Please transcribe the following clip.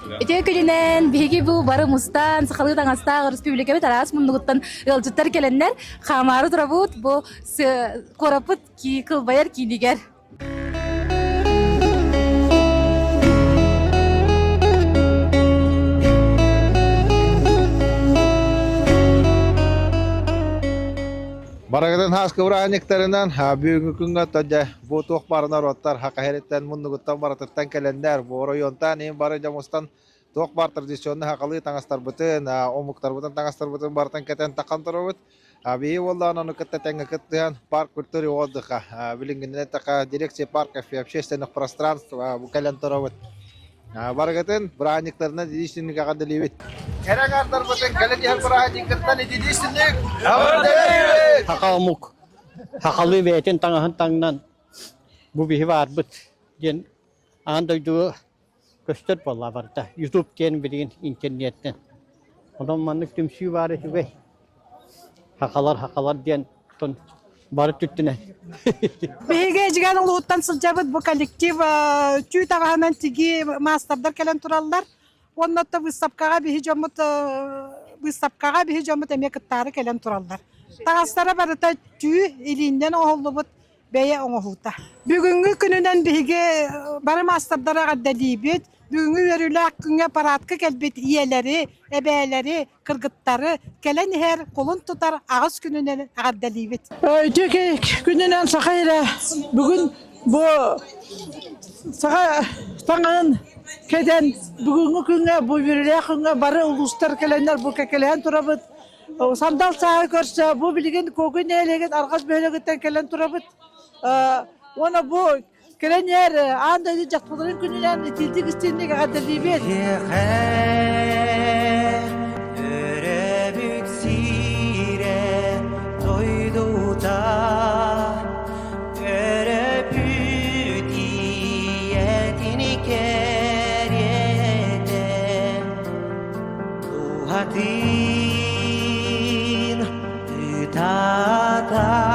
Үтүө күнүнэн биһиги бу бары мустан сахалыы таҥастаах өрөспүүбүлүкэбит араас муннугуттан ыалдьыттар кэлэннэр хаамаары турабыт бу куораппыт кылбайар киинигэр. Барыгытын хааскы бырааһынньыктарынан бүгүҥҥү күҥҥэ дьэ бу туох баар норуоттар хакаһириттэн муннугуттан барытыттан кэлэннэр бу оройуонтан иһин бары дьомустан туох баар традиционный хакалыы таҥастарбытын омуктарбытын таҥастарбытын барытын кэтэн тахан турабыт. Биһи буоллаҕына ону кытта тэҥҥэ кыттыһан парк культуры и отдыха билиҥҥинэн эттэххэ дирекция парков и общественных пространств бу кэлэн турабыт. Барыгытын бырааһынньыктарынан единственник эҕэрдэлиибит. Кэрэ аҥаардарбытын кэлэн иһэр бырааһынньыккыттан единственник эҕэрдэлиибит! Саха омук сахалыы бэйэтин таҥаһын таҥнан бу биһи баарбыт диэн аан дойдуга көстөр буолла барыта. Ютуб диэн билигин интернеттэн. Онон маннык түмсүү баар үчүгэй. Сахалар сахалар диэн бары түттүнэн. Биһиги Эдьигээн улууһуттан сылдьабыт бу коллектив түү таҕаһынан тигии маастардар кэлэн тураллар. Уонна оттон быыстапкаҕа биһи дьоммут быыстапкаҕа биһи дьоммут эмиэ кыттаары кэлэн тураллар. Таҥастара барыта түү илииннэн оҥоһуллубут бэйэ оҥоһуута. Бүгүҥҥү күнүнэн биһиги бары маастардары эҕэрдэлиибит. Бүгүҥҥү үөрүүлээх күҥҥэ парадка кэлбит ийэлэри, эбээлэри, кыргыттары кэлэн иһэр кулун тутар аҕыс күнүнэн эҕэрдэлиибит. Үтүө күнүнэн саха эрэ бүгүн бу саха таҥаһын кэтэн бүгүҥҥү күҥҥэ бу үөрүүлээх күҥҥэ бары улуустар кэлэннэр бу кэккэлэһэн турабыт. Сандал сааһы көрсө бу билигин Куокуй нэһилиэгин арҕас бөһүөлэгиттэн кэлэн турабыт. Уонна бу Кэлэн иһэр аан дойду дьахталларын күнүнэн итиитик истиҥник эҕэрдэлиибит! Өрөбүт сирэ дойдута Өрөбүт ийэтин кэриэтэ Дууһатын ытата.